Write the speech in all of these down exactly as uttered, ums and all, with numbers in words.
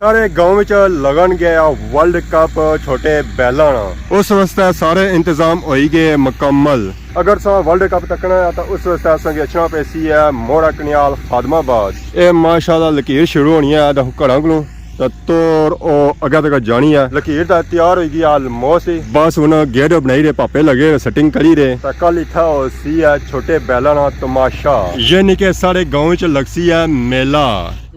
سارے گاؤں وچ لگن گیا ورلڈ کپ چھوٹے بیلاں نا۔ اس واسطے سارے انتظام ہوئی گئے مکمل۔ اگر تساں ورلڈ کپ تکنا ہے تاں اس واسطے اساں کی اچھنا پیسی ہے موڑا کنیال خادم آباد۔ اے ماشاءاللہ لکیر شروع ہونی ہے تاں گھراں کولوں تاں توڑ او اگے تک جانی ہے۔ لکیر تاں تیار ہوئی گئی آلموسٹ ہی۔ بس ہن گیٹ بنائی رہے، پاپے لگے رہے، سیٹنگ کری رہے۔ تاں کل اتھا ہوسی ہے چھوٹے بیلاں نا تماشا۔ یعنی کہ سارے گاؤں وچ لگسی ہے میلہ۔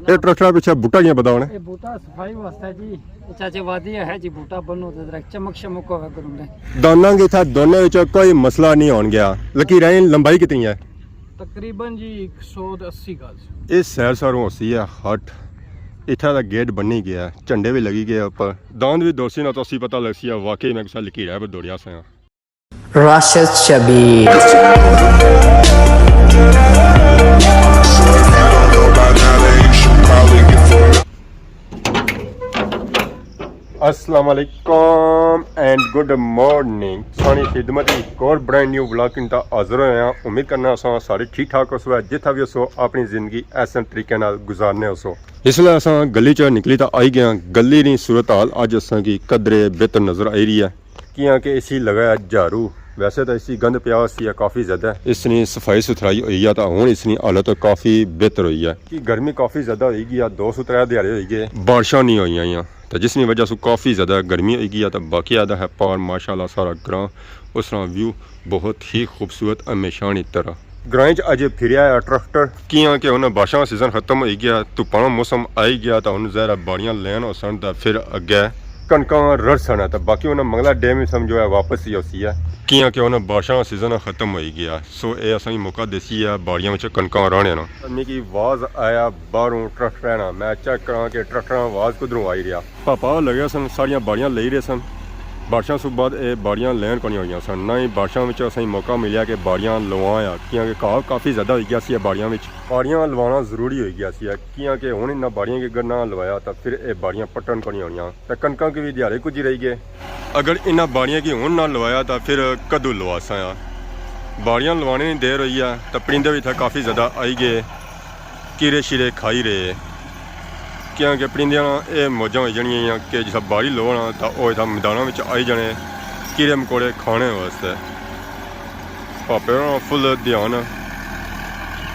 اے ٹریکٹر پچھے بوٹا کیاں پتا ہونا؟ اے بوٹا صفائی واسطے جی، اے چاچے وادی ہے جی، بوٹا بنو تے ذرا چمک شمک ہوے کروں نے۔ داناں کی اتھا دونے وچ کوئی مسئلہ نہیں ہون گیا۔ لکیراں نی لمبائی کتنی ہے؟ تقریباً جی ایک سو تے اسی گز۔ اس سیر ساروں ہوسی ہے ہٹ۔ اتھا دا گیٹ بنی گیا، جھنڈے بھی لگی گئے اوپر۔ داند بھی دوڑسی نا تاں اسی پتہ لگسی ہے واقعی میں کسا لکیرا پر دوڑیا سا۔ راشد شبیر۔ السلام علیکم اینڈ گڈ مارننگ۔ سانی خدمت ایک اور برانڈ نیو ولاگ کن تا حاضر ہوئے ہیں۔ امید کرنا اساں سارے ٹھیک ٹھاک ہوسو، جتھا بھی ہوسو اپنی زندگی احسن طریقے نال گزارنے ہوسو۔ اس ویلے اساں گلی چ نکلی تا آئی گئے ہیں۔ گلی نی صورتحال اج اساں کی قدرے بہتر نظر آئی رہی ہے۔ کیاں کہ اسی لگا ہے جھاڑو، ویسے تاں اسی گند پیا ہوسی ہے کافی زیادہ۔ اس نی صفائی ستھرائی ہوئی ہے تاں ہن اس نی حالت کافی بہتر ہوئی ہے۔ کہ گرمی کافی زیادہ ہوئی گئی ہے، دو سو ترے دیہاڑے ہوئی گئے بارشاں نہیں ہوئیاں ہیاں، تاں جس نی وجہ سوں کافی زیادہ گرمی ہوئی گئی ہے۔ تاں باقی آدھا ہے پار ماشاءاللہ سارا گراں، اس طرح ویو بہت ہی خوبصورت ہمیشہ نی طرح۔ گرائیں چ اجے پھریا ہے ٹریکٹر۔ کیاں کہ ہن بارشاں سیزن ختم ہوئی گیا، دھپاں نا موسم آئی گیا، تاں ہن ظاہر ہے باڑیاں لین ہوسن تاں پھر اگے کنکاں رڑسن، تاں باقی ہن منگلا ڈیم وی سمجھو ہے واپس ہی ہوسی ہے۔ کیاں کہ ہن بارشاں سیزن ختم ہوئی گیا، سو اے اساں کی موقع دیسی ہے باڑیاں وچ کنکاں راہنے نا۔ میکی آواز آیا باہروں ٹریکٹر نا، میں چیک کراں کہ ٹریکٹر نا آواز کدھروں آئی رہیا۔ پاپا لگے سن، ساریاں باڑیاں لئی رہے سن۔ بارشاں سوں بعد اے باڑیاں لین کونی ہوئیاں سن، نہ ہی بارشاں وچ اساں کی موقع ملیا کہ باڑیاں لواں آ، کیاں کہ گھاہ کافی زیادہ ہوئی گیا سی اے باڑیاں وچ۔ باڑیاں لوانا ضروری ہوئی گیا سی، کیاں کہ ہن انہاں باڑیاں کی اگر نہ لوایا تاں پھر اے باڑیاں پٹن کونی ہونیاں، تے کنکاں کی وی دیہاڑے کجھ ہی رہی گئے۔ اگر انہاں باڑیاں کی ہن نہ لوایا تاں پھر کدوں لواساں آ؟ باڑیاں لوانے نی دیر ہوئی آ، تاں پرندے وی اتھا کافی زیادہ آئی گئے۔ کیڑے شیڑے کھائی رہے۔ کیاں کہ پرندیاں نا اے موجاں ہوئی جانیاں کہ جسا باری لو نا تاں او اتھا میداناں وچ آئی جانے کیڑے مکوڑے کھانے واسطے۔ پاپے ہوراں فل دھیان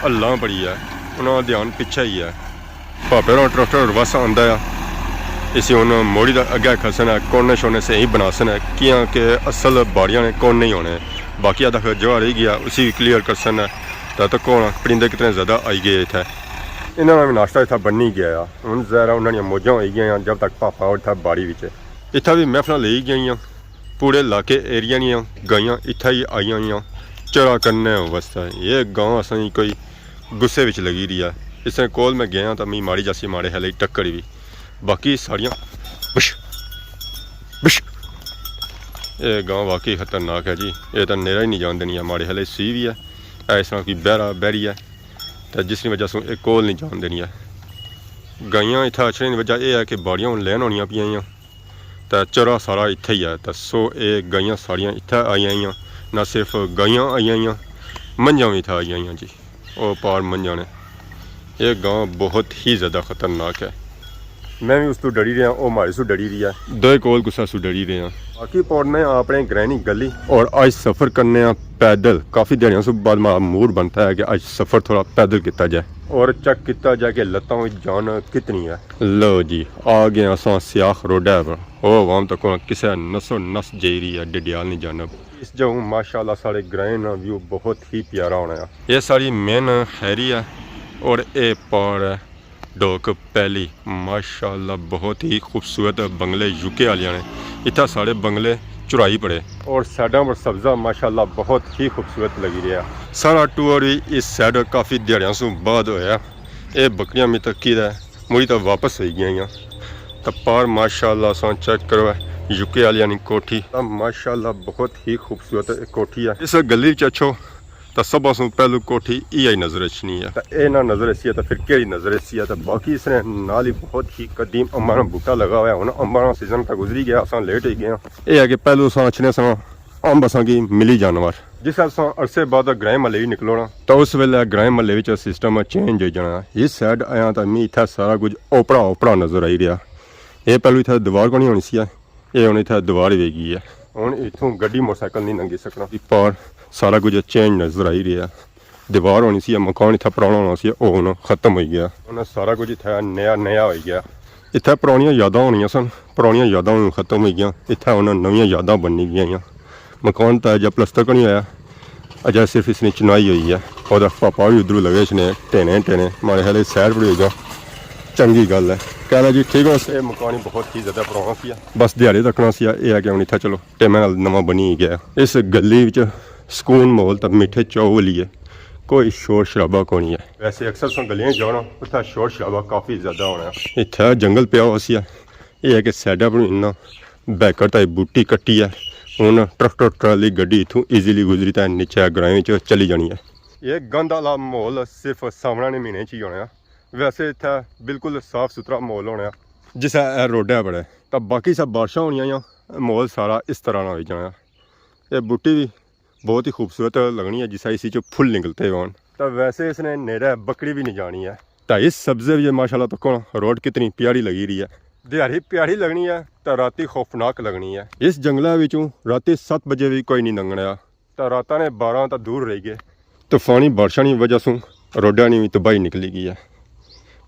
ہلاں پڑی ہے، انہاں نا دھیان پچھے ہی ہے۔ پاپے ہوراں ٹریکٹر وس آندا ہے، اسی ہن موڑی دا اگے کھسن ہے، کونے شونے صحیح بناسن ہے، کیاں کہ اصل باڑیاں نے کون نہیں ہونے۔ باقی آدھا جو رہی گیا اسی وی کلیئر کرسن ہے۔ تاں تکو ہن پرندے کتنے زیادہ آئی گئے اتھے۔ انہاں نا وی ناشتہ اتھا بنی گیا۔ ہن ظاہر ہے انہاں نیاں موجاں ہوئی گئیاں جب تک پاپا اتھا باڑی وچ ہے۔ اتھا وی محفلاں لئی گئیاں۔ پورے علاقے ایریا نیاں گائیاں اتھا ہی آئیاں ہوئیاں چرا کرنے واسطے۔ یہ گاں اساں کی کوئی غصے وچ لگی رہی ہے۔ اس نے کول میں گیا تاں میں ماڑی جاسی ماڑے ہلے ٹکر وی۔ باقی ساڑیاں بش بش۔ اے گاں واقعی خطرناک ہے جی۔ اے تاں نیرا ہی نہیں جان دینی ہے، ماڑے ہلے سوئی وی ہے۔ اے اس طرح کوئی بہرا بہری ہے۔ تے جس نی وجہ سوں اے کول نہیں جان دینی ہے۔ گائیاں اتھا اچھنے نی وجہ اے ہے کہ باڑیاں ہن لین ہونیاں پیاں۔ تے چرا سارا اتھے ہی ہے۔ تے سو اے گائیاں ساریاں اتھے آئی آئیاں۔ نہ صرف گائیاں آئی آئیاں، منجھاں وی اتھے آئی آئیاں جی۔ او پار منجھاں نے۔ اے گاں بہت ہی زیادہ خطرناک ہے۔ میں وی اس تو ڈری رہیا، او ماڑے سو ڈری رہیا۔ دوئے کول کسا سو ڈری رہیا۔ باقی پہنچنے آں اپنے گرینی گلی۔ اور اج سفر کرنے آں پیدل۔ کافی دیہاڑیاں سوں بعد ماڑا موڈ بنتا ہے کہ اج سفر تھوڑا پیدل کیتا جائے۔ اور چیک کیتا جائے کہ لتاں وچ جان کتنی ہے۔ لو جی، آ گئے اساں سیاخ روڈے پر۔ او عوام تکو کسے نسو نس جائی رہی ہے ڈڈیال نی جانب۔ اس جاؤں ماشاءاللہ ساڑے گرائیں نا ویو بہت ہی پیارا ہونا ہے۔ یہ ساڑی مین خیری ہے اور اے پار ہے ڈوک پہلی۔ ماشاءاللہ بہت ہی خوبصورت بنگلے یو کے آلیاں نے۔ اتھا ساڑے بنگلے چرائی پڑے۔ اور سائیڈاں پر سبزہ ماشاءاللہ بہت ہی خوبصورت لگی رہیا۔ سارا ٹور وی اس سائیڈ کافی دیہاڑیاں سوں بعد ہویا۔ اے بکریاں میں تکی دا ہے، مڑی تاں واپس ہوئی گیاں۔ تاں پار ماشاءاللہ اساں چیک کرو ہے، یو کے آلیاں نی کوٹھی۔ تاں ماشاءاللہ بہت ہی خوبصورت کوٹھی ہے۔ اس گلی وچ اچھو تاں سبھاں سوں پہلو کوٹھی ایہا ہی نظر اچھنی ہے۔ تاں اے نہ نظر اچھی ہے تاں پھر کیہڑی نظر اچھی ہے؟ تاں باقی اس نے نال ہی بہت ہی قدیم امباں نا بوٹا لگا ہوا ہے۔ ہن امباں نا سیزن تاں گزری گیا، اساں لیٹ ہوئی گئے ہاں۔ اے ہے کہ پہلو اساں اچھنے ساں امب اساں کی ملی جانور۔ جس اساں عرصے بعد گرائیں محلے وی نکلونا۔ تاں اس ویلے گرائیں محلے وچ سسٹم چینج ہوئی جانا۔ اس سائیڈ آیاں تاں می اتھا سارا کچھ اوپرا اوپرا نظر آئی رہیا۔ اے پہلو اتھا دیوار کونی ہونی سی، اے ہن اتھا دیوار وی گئی ہے۔ ہن اتھوں گڈی موٹر سائیکل نہیں لنگھی سکنا۔ پار سارا کچھ چینج نظر آئی رہیا۔ دیوار ہونی سی، مکان اتھا پرانا ہونا سی، او ہن ختم ہوئی گیا۔ ہن سارا کچھ اتھا نیا نیا ہوئی گیا۔ اتھا پرانیاں یاداں ہونیاں سن، پرانیاں یاداں ہن ختم ہوئی گیاں۔ اتھا ہن نویاں یاداں بنی گئیاں۔ مکان تاں اجے پلستر کونی ہویا، اجے صرف اس نی چنائی ہوئی ہے۔ اور پاپا وی ادھروں لگے اچھنے ٹینے ٹینے، ماڑے خیال سائیڈ پر ہوئی گیا۔ چنگی گل ہے۔ کہنا جی ٹھیک ہو؟ اے مکان ہی بہت ہی زیادہ پرانا سی، بس دیہاڑے تکنا سی، اے ہے کہ ہن اتھا چلو ٹیمے نال نواں بنی گیا۔ اس گلی وچ سکون ماحول تے میٹھے چاؤ والی ہے، کوئی شور شرابہ کونی ہے۔ ویسے اکثر سن گلیاں جانا، اتھا شور شرابہ کافی زیادہ ہونا ہے۔ اتھا جنگل پیا ہوا سی، اے ہے کہ سائیڈا پر انہاں بیکر تائی بوٹی کٹی ہے۔ ہن ٹریکٹر ٹرالی گڈی اتھوں ایزیلی گزری تے نیچے گرائیں وچ چلی جانی ہے۔ یہ گند والا ماحول صرف ساونا نے مہینے چ ہی ہونا ہے۔ ویسے اتھا بالکل صاف ستھرا ماحول ہونا ہے۔ جسا اے روڈ ہے بڑے، تاں باقی سب بارشاں ہونیاں یا ماحول سارا اس طرح نہ ہوئی جانا۔ اے بوٹی وی بہت ہی خوبصورت لگنی ہے، جسا اسی چ پھل نکلتے ہون۔ تاں ویسے اس نے نیڑے بکری بھی نہیں جانی ہے۔ تاں اس سبزے بھی ماشاءاللہ تکو نا، روڈ کتنی پیاری لگی رہی ہے۔ دیہاڑی پیاری لگنی ہے تاں راتی خوفناک لگنی ہے۔ اس جنگلے وچوں راتی ست بجے بھی کوئی نہیں لنگنا۔ تاں راتاں نے بارہ تاں دور رہی گئے۔ طوفانی بارشاں نی وجہ سوں روڈاں نی وی تباہی نکلی گئی ہے۔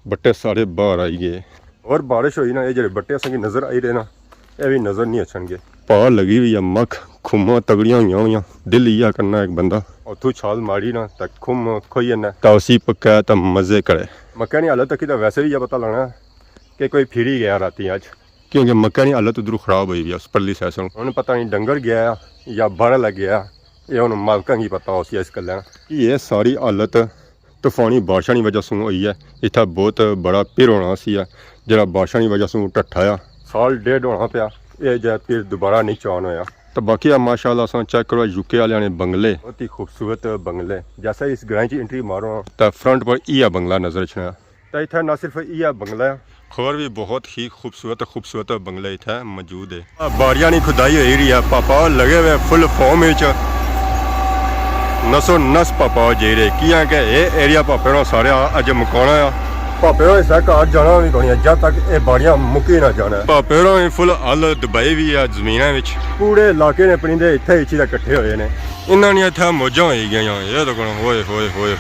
بٹے سارے باہر آئی گئے۔ اور بارش ہوئی نا، اے جڑے بٹے اساں کی نظر آئی رہے نا، اے وی نظر نہیں اچھن گے۔ پار لگی ہوئی ہے مکھ، کھماں تگڑیاں ہوئیاں ہوئیاں، دل ایہا کرنا ایک بندہ اتھوں چھال ماری نا تاں کھم کھوئی جانا۔ تاں اسی پکے تاں مزے کرے۔ مکے نی حالت تکی تاں ویسے وی یہ پتہ لگنا کہ کوئی پھری گیا راتی اج۔ کیونکہ مکے نی حالت ادھروں خراب ہوئی وی ہے، اس پرلی سائیڈ سوں۔ ہن پتہ نہیں ڈنگر گیا یا باہر لگا گیا، یہ ہن مالکاں کی پتہ ہو سی اس گلا۔ یہ ساری حالت طوفانی بارشاں نی وجہ سوں ہوئی ہے۔ اتھا بہت بڑا پیر ہونا سی ہے، جڑا بارشاں نی وجہ سوں ٹٹھایا۔ سال ڈیڑھ ہونا پیا، یہ جا پیر دوبارہ نہیں چان ہویا۔ تو باقی آ ماشاءاللہ اساں چیک کرو یو کے والے نے بنگلے، بہت ہی خوبصورت بنگلے۔ جیسا اس گرائیں چ انٹری مارو نا، تو فرنٹ پر یہ بنگلہ نظر اچھنا۔ تے اتھے نہ صرف ایہہ بنگلہ ہے، ہور وی بہت ہی خوبصورت خوبصورت بنگلے اتھے موجود ہے۔ باڑیاں نی کھدائی ہوئی رہی ہے، پاپا لگے ہوئے فل فارم وچ، نسو نس پاپا جائی رہے، کیاں کہ اے ایریا پاپے ہوراں سارے اج مکانا آ۔ پاپے ہوراں اس گھر جانا وی کونی ہے جب تک اے باڑیاں مکی نہ جانا۔ پاپے ہوراں وی فل ہل دبائی وی ہے زمیناں وچ۔ پورے علاقے نے پرندے اتھے اچھی تے کٹھے ہوئے نے۔ انہاں نیاں اتھا موجاں ہوئی گئیاں۔ اے تکو نا، ہوئے ہوئے ہوئے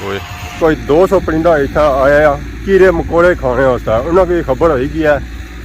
ہوئے۔ کوئی دو سو پرندہ اتھا آیا ہے کیڑے مکوڑے کھانے واسطے۔ انہاں کی خبر ہوئی گئی ہے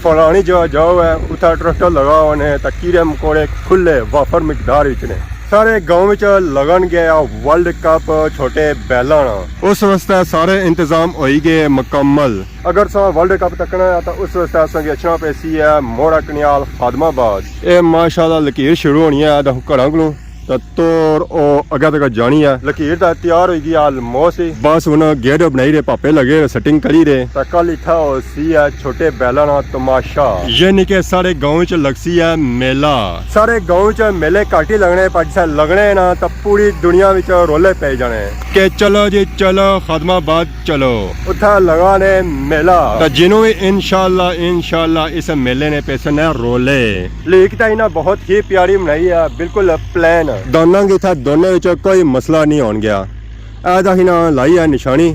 فلانی جگہ جاؤ ہے، اتھا ٹریکٹر لگا ہونے تے کیڑے مکوڑے کھلے وافر مقدار وچ نے۔ سارے گاؤں وچ لگن گیا ورلڈ کپ چھوٹے بیلاں نا۔ اس واسطے سارے انتظام ہوئی گئے مکمل۔ اگر تساں ورلڈ کپ تکنا ہے تاں اس واسطے اساں کی اچھنا پیسی ہے موڑا کنیال خادم آباد۔ اے ماشاءاللہ لکیر شروع ہونی ہے، دیکھو گھراں کولوں تاں تور او اگے تک جانی ہے۔ لکیر تاں تیار ہوئی گئی آلموسٹ ہی۔ بس ہن گیٹ بنائی رہے، پاپے لگے رہے، سیٹنگ کری رہے۔ تاں کل اتھا ہوسی ہے چھوٹے بیلاں نا تماشا۔ یعنی کہ ساڑے گاؤں وچ لگسی ہے میلہ۔ ساڑے گاؤں وچ میلے گھٹ ہی لگنے، پر جسے لگنے نا تاں پوری دنیا وچ رولے پئی جانے۔ کہ چلو جی چلو خادم آباد چلو۔ اتھا لگا نے میلہ۔ تاں جنوں وی انشاءاللہ، انشاءاللہ اس میلے نے پیسے نے رولے۔ لیک تاں انہاں بہت ہی پیاری بنائی ہے، بالکل پلین۔ دوناں کی اتھا دونوں وچ کوئی مسئلہ نہیں ہون گیا۔ اے دا ہی ناں لائی ہے نشانی۔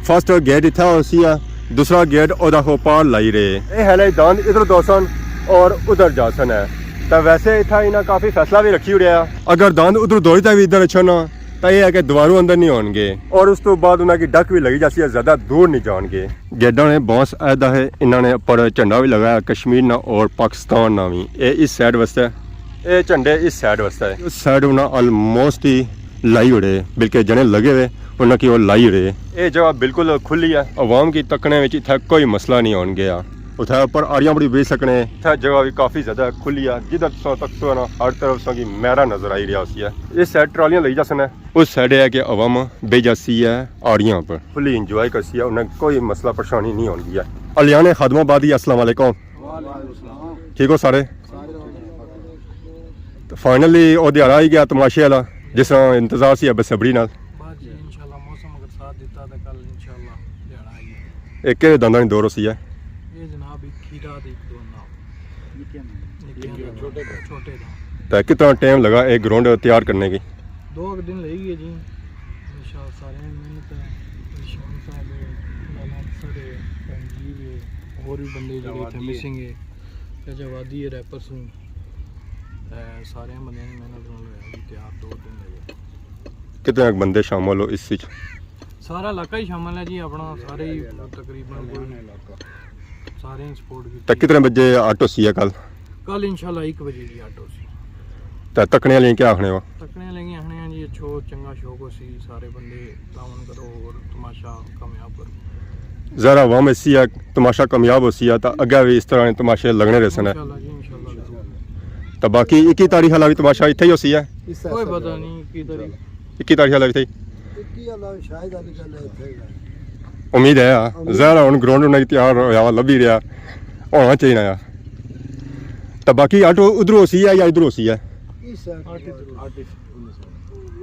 فرسٹ گیٹ اتھا ہوسی ہے، دوسرا گیٹ او دا ہو پار لائی رہے۔ اے ہلے داند ادھر دوسن اور ادھر جاسن ہے۔ تاں ویسے اتھا انہاں کافی فیصلہ بھی رکھی اڑیا۔ اگر داند ادھر دوڑی تے بھی ادھر اچھن نا، تاں اے ہے کہ دوباروں اندر نہیں ہون گے۔ اور اس تو بعد انہاں کی ڈک بھی لگی جاسی ہے، زیادہ دور نہیں جان گے۔ گیڈاں نے بانس عہدہ ہے، انہاں نے اپر جھنڈا بھی لگایا کشمیر نا اور پاکستان نا بھی۔ اے اس سائیڈ واسطے، اے جھنڈے اس سائیڈ واسطے ہے۔ اس سائیڈ انہاں آلموسٹ ہی لائی اڑے، بلکہ جنے لگے ہوئے انہاں کی وہ لائی اڑے۔ اے جگہ بالکل کھلی ہے، عوام کی تکنے وچ اتھا کوئی مسئلہ نہیں ہون گیا۔ اتھا اپر آڑیاں بڑی بیچ سکنے۔ اتھا جگہ بھی کافی زیادہ کھلی ہے، جدھر تساں تک تو ہے نا ہر طرف تساں کی میرا نظر آئی رہیا ہوسی ہے۔ اس سائیڈ ٹرالیاں لگی جاسن ہے۔ اس سائیڈ ہے کہ عوام بہ جاسی ہے آڑیاں پر۔ فلی انجوائے کرسی ہے، انہیں کوئی مسئلہ پریشانی نہیں ہوندی ہے۔ الیان خادم آبادی، السلام علیکم۔ وعلیکم السلام۔ ٹھیک ہو سارے؟ سارے ٹھیک۔ فائنلی او دیہاڑا آئی گیا تماشے والا، جس طرح انتظار سی بے صبری نال۔ بس جی، انشاءاللہ موسم اگر ساتھ دیتا تو کل انشاءاللہ دیہاڑا آئی گیا۔ اے کہڑے دانداں نی دور ہوسی ہے؟ اے جناب، ایک کھیرا تے ایک دو نال۔ نکے نال۔ نکے نال۔ چھوٹے داند۔ چھوٹے داند۔ تے کتنا ٹائم لگا اے گراؤنڈ تیار کرنے کی؟ دو ایک دن لگی گئے جی۔ انشاءاللہ سارے محنت ہے۔ شان صاحب ہے، لالا انصر ہے، تنظیم ہے۔ اور بھی بندے جڑے اتھے مسنگ ہے۔ چاچا وادی ہے، ریپر سوں۔ تے سارے بندے نے محنت نال ہویا جی تیار، دو دن لگے۔ کتنے بندے شامل ہو اس وچ؟ سارا علاقہ ہی شامل ہے جی اپنا، سارے ہی تقریباً کوئی سارے ہی سپورٹ کی۔ تے کتنے بجے اٹ ہوسی ہے کل؟ کل انشاءاللہ ایک بجے جی اٹ ہوسی۔ تے تکنے والے کیا آخنے ہو؟ تکنے والے کی آخنے ہیں جی، اچھو چنگا شوق ہوسی، سارے بندے تعاون کرو اور تماشا کامیاب کرو۔ ذرا عوام ایسی ہے، تماشا کامیاب ہوسی ہے، تے اگے بھی اس طرح نے تماشے لگنے رہسن۔ انشاءاللہ جی، انشاءاللہ۔ تے باقی اکی تاریخ والا بھی تماشا اتھے ہی ہوسی ہے۔ کوئی پتہ نہیں کی تاریخ۔ اکی تاریخ والا بھی اتھے ہی۔ اکی والا شاید والی گل ہے، اتھے ہی ہے۔ امید ہے، ہاں۔ امید۔ ظاہر ہے ہن گراؤنڈ انہاں کی تیار ہویا ہوا لبھی رہیا، ہونا چاہیے نا۔ تے باقی آٹو ادھر ہوسی ہے یا ادھر ہوسی ہے؟ اس سائیڈ۔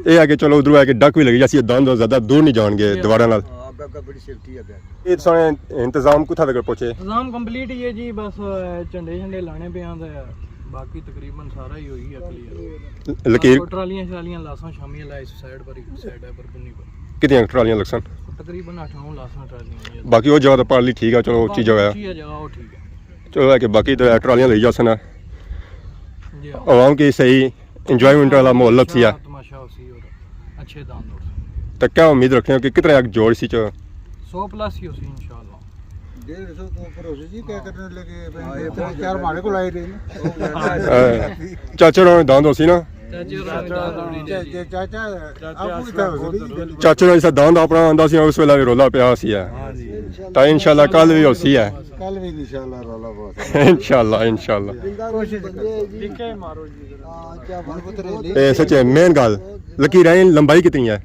اے ہے کہ چلو ادھروں ہے کہ ڈک بھی لگی جاسی، داند زیادہ دور نہیں جان گے جی۔ دوبارہ نال۔ ہاں، اگے، اگے بڑی سیفٹی ہے اگے۔ اے سارے انتظام کتھا تک پہنچے؟ انتظام کمپلیٹ ہی ہے جی، بس، اے، جھنڈے شھنڈے لانے پے آں تے باقی تقریباً سارا ہی ہوئی گیا کلیئر۔ لکیر۔ ٹرالیاں شرالیاں لاساں شامی والا اس سائیڈ پر، ایک سائیڈ ہے پر بنی پر۔ کتنیاں ٹرالیاں لگسن؟ تقریباً اٹھ نو لاساں ٹرالیاں۔ باقی او جگہ تے پارلی ٹھیک ہے، چلو اچھی جگہ ہے۔ اچھی جگہ، او ٹھیک ہے۔ چلو ہے کہ باقی تے ٹرالیاں لئی جاسن۔ جی ہاں۔ عوام کی صحیح انجوائمنٹ والا ماحول لبسی ہے۔ تماشا ہوسی اور اچھے داند ہوسی۔ تے کیا امید رکھنے ہو کہ کتنا ایک جوڑ سی چ؟ سو پلس ہی ہوسی انشاءاللہ۔ ڈیڑھ سو تو اوپر ہوسی جی، کیا کرنے لگے؟ تین چار ماڑے کول آئی رہے نا۔ ہاں۔ چاچے ہوراں نے داند ہوسی نا؟ چاچے ہوراں نے داند ہوسی۔ چاچا، چاچا، آپ کو کیا ہوسی جی؟ چاچے ہوراں جیسا داند اپنا آندا سی، اس ویلے بھی رولا پیا سی ہے۔ ہاں جی۔ تے انشاءاللہ کل بھی ہوسی ہے۔ کل بھی انشاءاللہ رولا بہت ہے۔ انشاءاللہ، انشاءاللہ۔ زندہ روشی بندے ہیں جی۔ ڈکے مارو جی ذرا۔ ہاں، کیا بات ہے، بہت اے سچ ہے، مین گل، لکیراں نی لمبائی کتنی ہے؟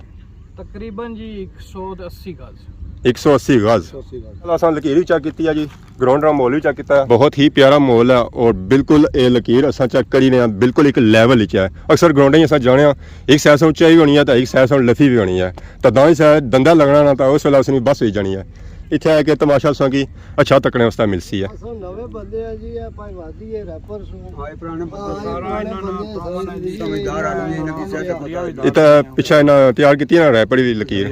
تقریباً جی ایک سو تے اسی گز۔ ایک سو اسی گز۔ ایک سو اسی گز۔ چلو، اساں لکیر وی چیک کیتی ہے جی، گراؤنڈ نا ماحول وی چیک کیتا ہے۔ بہت ہی پیارا ماحول ہے اور بالکل اے لکیر اساں چیک کری رہے ہیں، بالکل ایک لیول وچ ہے۔ اکثر گراؤنڈاں وچ اساں جانے ہاں، ایک سائیڈ سوں اچائی وی ہونی ہے تے ایک سائیڈ سوں لفی وی ہونی ہے۔ تے دائیں سائیڈ دندا لگنا نا تے اس ویلے اس نی بس ہوئی جانی ہے۔ اتھے آ کے تماشا تساں کی اچھا تکنے واسطے ملسی ہے۔ اساں نویں بندے ہیں جی، اے بھائی وادی ہے، ریپر سوں۔ ہاں، اے پرانے بندے۔ ہاں، اے سارا پرانے انہاں نا بندے، سارے سمجھدار آدمی، انہاں کی صحت پتہ ہے۔ اتھے پچھے انہاں تیار کیتی ہے نا ریپر دی لکیر۔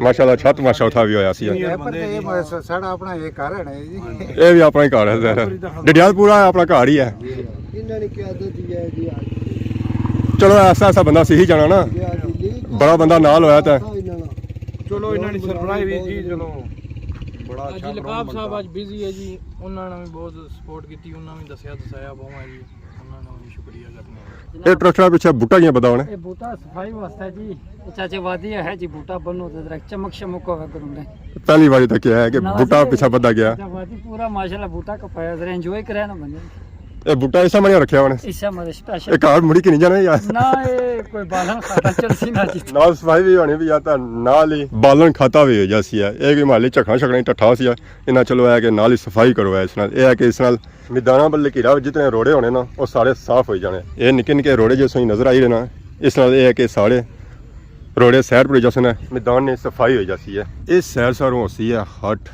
ماشاءاللہ، اچھا تماشا اتھا وی ہویا سی۔ ریپر تے اے بس ساڑا اپنا اے گھر ہے نا جی۔ اے وی اپنا ہی گھر ہے ظاہر ہے۔ ڈڈیال پورا اپنا گھر ہی ہے۔ انہاں نے قیادت دی ہے جی آج۔ چلو، ایسا ایسا بندہ سہی جانا نا۔ جی ہاں جی، جی۔ بڑا بندہ نال ہویا تے۔ ایسا انہاں نا۔ چلو، انہاں نی سربراہی وی جی، چلو۔ بڑا اچھا جی، لقاب پروگرام صاحب بنتا۔ اج بزی ہے جی، انہاں نے وی بہت سپورٹ کیتی، انہاں نے وی دسیا دسایا بہوں ہے جی، انہاں نا وی شکریہ کرنے آں۔ اے ٹریکٹر پچھے بوٹا کیاں بدا ہونے؟ اے بوٹا صفائی واسطے جی، اے چاچے وادی ہے جی، بوٹا بنو تے ذرا چمک شمک ہوے کروں نے۔ پہلی باری تکیا ہے کہ نہ بوٹا جی، پچھے بدا گیا۔ چاچا وادی پورا ماشاءاللہ بوٹا کپایا، ذرا انجوائے کرے نا بندے۔ اے بوٹا اسا مڑیا رکھیا ہونے؟ اسا مڑیا سپیشل۔ اے گھر مڑی کے نہیں جانا یار؟ نہ، اے کوئی بالن کھاتا چلسی نہ جی۔ نال صفائی وی ہونی پئی آ، تے نال ہی بالن کھاتا وی ہو جاسی ہے۔ اے کوئی محلے چکھاں شکھاں ٹٹھا سی ہے، انہاں چلو اے کہ نال ہی صفائی کرو ہے اس نال۔ اے ہے کہ اس نال میداناں پر لکیراں وچ جتنے روڑے ہونے نا، او سارے صاف ہوئی جانے۔ اے نکے نکے روڑے جیسے نظر آئی رہے نا، اس نال اے ہے کہ سارے روڑے سائیڈ پر ہوئی جاسن، میدان نی صفائی ہوئی جاسی ہے۔ اس سائیڈ ساروں ہوسی ہے ہٹ۔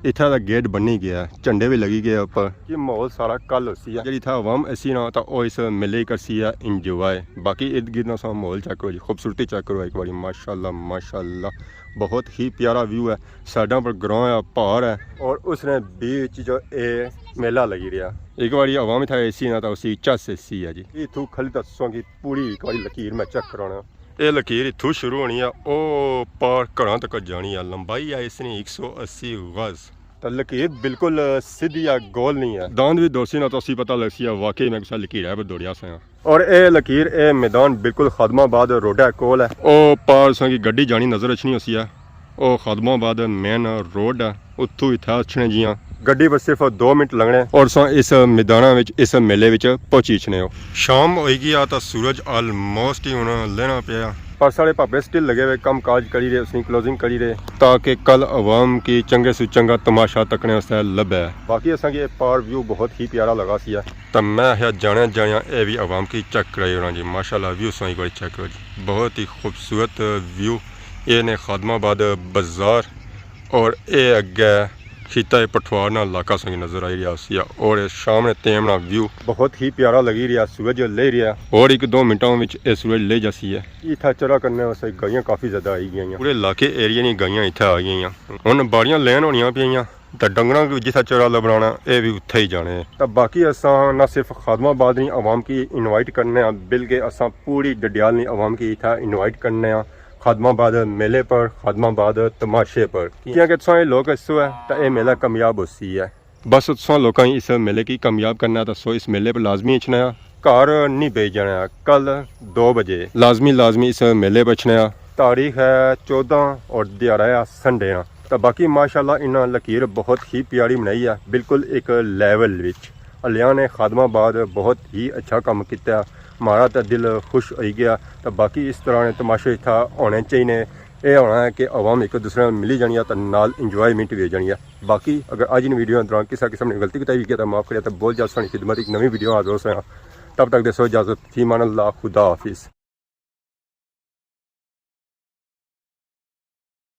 اتھا دا گیٹ بنی گیا ہے، جھنڈے وی لگی گئے اوپر۔ یہ ماحول سارا کل ہوسی ہے۔ جیڑی اتھا عوام ایسی نا تاں او اس میلے کی کرسی ہے انجوائے۔ باقی ارد گرد نا سارا ماحول چیک کرو جی، خوبصورتی چیک کرو ایک باری، ماشاءاللہ، ماشاءاللہ، بہت ہی پیارا ویو ہے۔ سائیڈاں پر گراں ہے، پہاڑ ہے، اور اس نے بیچ جو اے میلہ لگی رہیا۔ ایک باری عوام اتھا ایسی نا تاں اسی چس ایسی ہے جی۔ اتھوں کھلی تاں تساں کی پوری ایک باری لکیر میں چیک کرانا۔ اے لکیر اتھوں شروع ہونی ہے، او پار گھراں تک جانی ہے۔ لمبائی ہے اس نی ایک سو اسی گز۔ تے لکیر بالکل سیدھی ہے، گول نہیں ہے۔ داند وی دوڑسی نا تاں اسی پتہ لگسی ہے واقعی میں کسے لکیر ہے پر دوڑیا سا۔ اور اے لکیر، اے میدان بالکل خادم آباد روڈ ہے کول ہے۔ او پار تساں کی گڈی جانی نظر اچھنی ہوسی ہے۔ او خادم آباد مین روڈ ہے، اتھوں اتھا اچھنے جیاں۔ گڈی بس صرف دو منٹ لگنے اور تساں اس میداناں وچ، اس میلے وچ پہنچی اچھنے ہو۔ شام ہوئی گیا تاں سورج آلموسٹ ہی ہن لینا پیا۔ پر ساڑے پاپے سٹل لگے ہوئے کم کاج کری رہے، اس نی کلوزنگ کری رہے تاکہ کل عوام کی چنگے سو چنگا تماشا تکنے واسطے لبھے۔ باقی اساں کی اے پار ویو بہت ہی پیارا لگا سی ہے۔ تاں میں آخیا جانے جانے اے وی عوام کی چیک کرائی اوڑاں جی۔ ماشاءاللہ ویو تساں ایک باری چیک کرو جی، بہت ہی خوبصورت ویو۔ اے نے خادم آباد بازار اور اے اگے خطہ پٹھوار نا علاقہ تساں کی نظر آئی رہیا ہوسی ہے۔ اور اے شام نے ٹائم نا ویو بہت ہی پیارا لگی رہیا، سورج لہی رہیا اور ایک دو منٹاں وچ اے سورج لہی جاسی ہے۔ اتھا چرا کرنے واسطے گائیاں کافی زیادہ آئی گئیاں، پورے علاقے ایریے نی گائیاں اتھا آئی گئیاں۔ ہن باڑیاں لین ہونیاں پیاں۔ تے ڈنگراں کی جتھا چرا لبنانا، اے وی اتھے ہی جانے۔ تے باقی اساں نہ صرف خادم آباد نی عوام کی انوائٹ کرنے آں، بلکہ اساں پوری ڈڈیال نی عوام کی اتھا انوائٹ کرنے آں، خادم آباد میلے پر، خادم آباد تماشے پر، کیونکہ تساں اے لوگ اسو ہے تے اے میلہ کامیاب ہوسی ہے۔ بس تساں لوکاں اس میلے کی کامیاب کرنا ہے، تے سو اس میلے پر لازمی اچھنا ہے۔ گھر نہیں بھیج جانا ہے، کل دو بجے لازمی لازمی اس میلے پر اچھنا ہے۔ تاریخ ہے چودہ اور دیہاڑا ہے سنڈے نا۔ تے باقی ماشاءاللہ انہاں لکیر بہت ہی پیاری بنائی ہے، بالکل ایک لیول وچ۔ الیاں نے خادم آباد بہت ہی اچھا کم کیتا ہے، مارا تے دل خوش ہوئی گیا۔ تے باقی اس طرح نے تماشے اتھا ہونے چاہیے۔ اے ہونا ہے کہ عوام ایک دوسرے نال ملی جانی ہے تے نال انجوائمنٹ وی ہو جانی ہے۔ باقی اگر اج ان ویڈیو دوران کسا قسم نے غلطی کوتاہی ہوئی گیا تے معاف کریا، تے بہت جلد ساڑی خدمت ایک نویں ویڈیو حاضر ہو سیاں۔ تب تک دیسو اجازت، فی امان اللہ، خدا حافظ۔